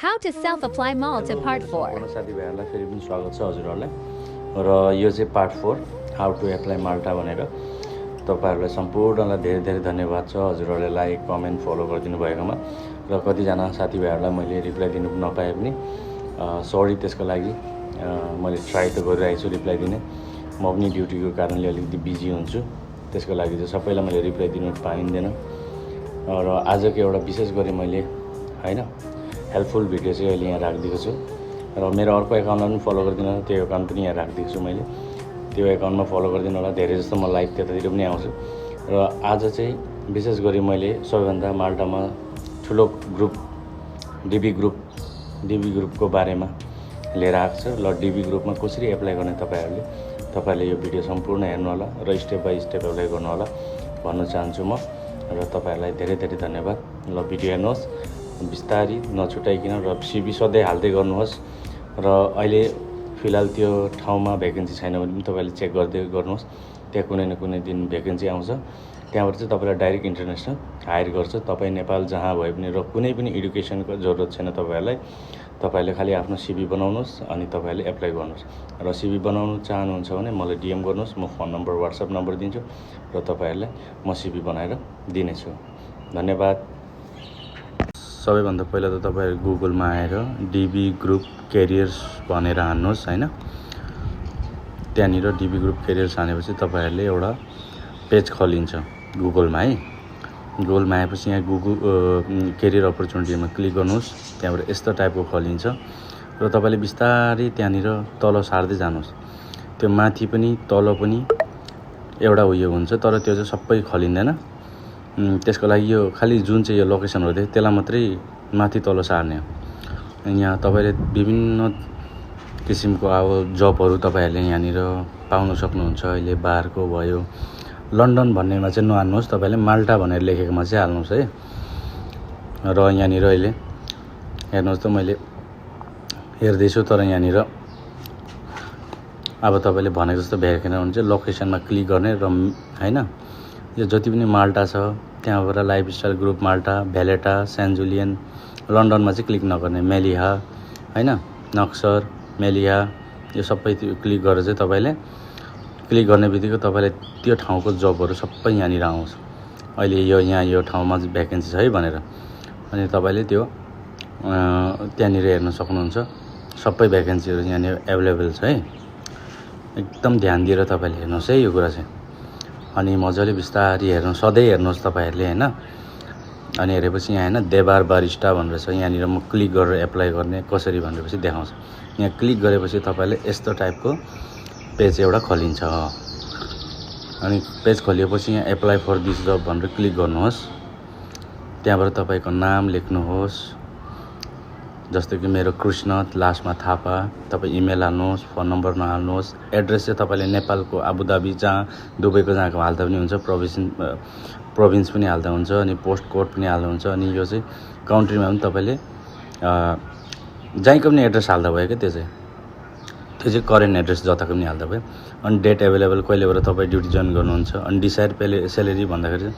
How to self-apply Malta Part 4. साथीभाइहरूलाई फेरि पनि स्वागत छ हजुरहरूलाई र यो चाहिँ पार्ट 4 हाउ टु एप्लाई माल्टा भनेर तपाईहरुलाई सम्पूर्णलाई धेरै धेरै धन्यवाद छ हजुरहरूले लाइक कमेन्ट फलो गरिदिनु भएकोमा र कतिजना साथीभाइहरूलाई मैले रिप्लाई दिनु नपाए पनि सरी त्यसको लागि मैले ट्राई त गरिरहेको छु रिप्लाई दिने म पनि ड्युटीको कारणले अलिकति बिजी हुन्छु त्यसको लागि चाहिँ सबैलाई मैले रिप्लाई दिनु पाइँदैन र आजको एउटा विशेष गरी मैले हैन हेल्पफुल भिडियो चाहिँ अहिले यहाँ राखिदिएको छु र मेरो अर्को एकाउन्टमा पनि फलो गरिदिनु होला त्यो एकाउन्ट पनि यहाँ राखिदिएको छु मैले त्यो एकाउन्टमा फलो गरिदिनु होला धेरै जस्तो म लाइभ त्यतातिर पनि आउँछु र आज चाहिँ विशेष गरी मैले सबैभन्दा माल्टामा ठुलो ग्रुप डिबी ग्रुपको बारेमा लिएर आएको छु ल डिबी ग्रुपमा कसरी एप्लाई गर्ने तपाईहरुले यो भिडियो सम्पूर्ण हेर्नु होला र स्टेप बाइ स्टेप एप्लाई गर्नु होला भन्न चाहन्छु म र तपाईहरुलाई धेरै धेरै धन्यवाद ल भिडियो हेर्नुहोस् बिस्तारी नछुटाइकिन र सिभी सधैँ हाल्दै गर्नुहोस् र अहिले फिलहाल त्यो ठाउँमा भ्याकेन्सी छैन भने पनि तपाईले चेक गर्दै गर्नुहोस् त्यहाँ कुनै न कुनै दिन भ्याकेन्सी आउँछ त्यहाँबाट चाहिँ तपाईलाई डाइरेक्ट इन्टरनेसनल हायर गर्छ तपाई नेपाल जहाँ भए पनि र कुनै पनि एडुकेसनको जरुरत छैन तपाईहरुलाई तपाईले खाली आफ्नो सिभी बनाउनुहोस् अनि तपाईले एप्लाई गर्नुहोस् र सिभी बनाउन चाहनुहुन्छ भने मलाई डीएम गर्नुहोस् म फोन नम्बर व्हाट्सएप नम्बर दिन्छु र तपाईहरुलाई म सिभी बनाएर दिनेछु धन्यवाद सबैभन्दा पहिला त तपाईहरु गुगलमा आएर डिबी ग्रुप करियर्स भनेर हान्नुहोस् हैन त्यहाँनिर डिबी ग्रुप करियर्स हानेपछि तपाईहरुले एउटा पेज खोलिन्छ गुगलमा है गुगलमा आएपछि यहाँ गुगल करियर अपर्च्युनिटीमा क्लिक गर्नुहोस् त्यहाँबाट यस्तो टाइपको खोलिन्छ र तपाईले बिस्तारै त्यहाँनिर तल सार्दै जानुहोस् त्यो माथि पनि तल पनि एउटा उयो हुन्छ तर त्यो चाहिँ सबै खोलिँदैन त्यसको लागि यो खाली जुन चाहिँ यो लोकेसनहरु देख्यो त्यसलाई मात्रै माथि तल सार्ने हो यहाँ तपाईले विभिन्न किसिमको अब जबहरु तपाईहरुले यहाँनिर पाउन सक्नुहुन्छ अहिले बारको भयो लन्डन भन्नेमा चाहिँ नहाल्नुहोस् तपाईले माल्टा भनेर लेखेकोमा चाहिँ हाल्नुहोस् है र यहाँनिर अहिले हेर्नुहोस् त मैले हेर्दै छु तर यहाँनिर अब तपाईले भनेको जस्तो भ्याकेन्सी हुन्छ लोकेसनमा क्लिक गर्ने र हैन यो जति पनि माल्टा छ त्यहाँबाट लाइफस्टाइल ग्रुप माल्टा भ्यालेटा सेन्ट जुलियन लन्डनमा चाहिँ क्लिक नगर्ने मेलिहा हैन नक्सर मेलिहा यो सबै क्लिक गरेर चाहिँ तपाईले क्लिक गर्ने बित्तिकै तपाईले त्यो ठाउँको जबहरु सबै यहाँनिर आउँछ अहिले यहाँ यो ठाउँमा भ्याकेन्सी छ है भनेर अनि तपाईले त्यो त्यहाँनिर हेर्न सक्नुहुन्छ सबै भ्याकेन्सीहरु यहाँनिर अवेलेबल छ है एकदम ध्यान दिएर तपाईले हेर्नुस् है यो कुरा चाहिँ अनि मजाले बिस्तारै हेर्नु सधैँ हेर्नुहोस् तपाईहरुले हैन अनि हेरेपछि यहाँ हैन देबार बारिस्टा भनेर छ यहाँनिर म क्लिक गरेर एप्लाई गर्ने कसरी भनेपछि देखाउँछ यहाँ क्लिक गरेपछि तपाईले यस्तो टाइपको पेज एउटा खोलिन्छ अनि पेज खोलिएपछि यहाँ एप्लाई फर दिस जब भनेर क्लिक गर्नुहोस् त्यहाँबाट तपाईको नाम लेख्नुहोस् जस्तो कि मेरो कृष्ण लास्टमा थापा तपाई इमेल हाल्नुहोस् फोन नम्बर नहाल्नुहोस् एड्रेस चाहिँ तपाईले नेपालको आबुधाबी जहाँ दुबईको जहाँको हाल्दा पनि हुन्छ प्रोभिन्स पनि हाल्दा हुन्छ अनि पोस्ट कोड पनि हाल्दा हुन्छ अनि यो चाहिँ कन्ट्रीमा पनि तपाईले जहाँको पनि एड्रेस हाल्दा भयो के त्यो चाहिँ करेन्ट एड्रेस जताको पनि हाल्दा भयो अनि डेट अवेलेबल कहिलेबाट तपाई ड्युटी जोइन गर्नुहुन्छ अनि डिसाइड स्यालेरी भन्दाखेरि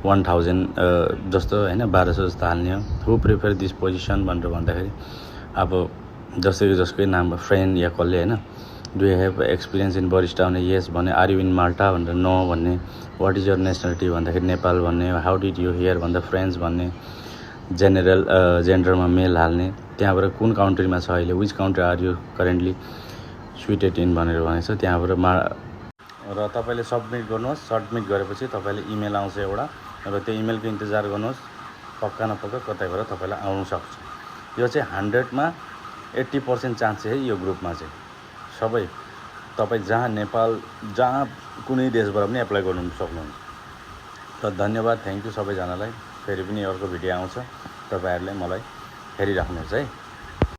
1000 जस्तो हैन 1200 जस्तो हाल्ने हो हु प्रिफर दिस पोजिसन भनेर भन्दाखेरि अब जसकै नाम फ्रेन्ड या कसले हैन do you have experience in barista भने यस भने आर यु इन माल्टा भनेर नो भन्ने व्हाट इज योर नेसनालिटी भन्दाखेरि नेपाल भन्ने हाउ डिड यु हियर भन्दा फ्रेन्च भन्ने जेनरल जेन्डरमा मेल हाल्ने त्यहाँबाट कुन काउन्ट्रीमा छ अहिले which country are you currently situated in भनेर भनेको छ त्यहाँबाट र तपाईले सबमिट गर्नुहोस् सबमिट गरेपछि तपाईले इमेल आउँछ एउटा र त्यो इमेलको इन्तजार गर्नुहोस् पक्का न पक्का कतैबाट तपाईलाई आउन सक्छ यो चाहिँ 100 मा 80% चान्स है यो ग्रुपमा चाहिँ सबै तपाई जहाँ नेपाल जहाँ कुनै देशबाट पनि एप्लाई गर्नु सक्नुहुन्छ त धन्यवाद थ्यांक यू सबैजनालाई फेरि पनि अर्को भिडियो आउँछ तपाईहरुले मलाई हेरिराख्नुहोस् है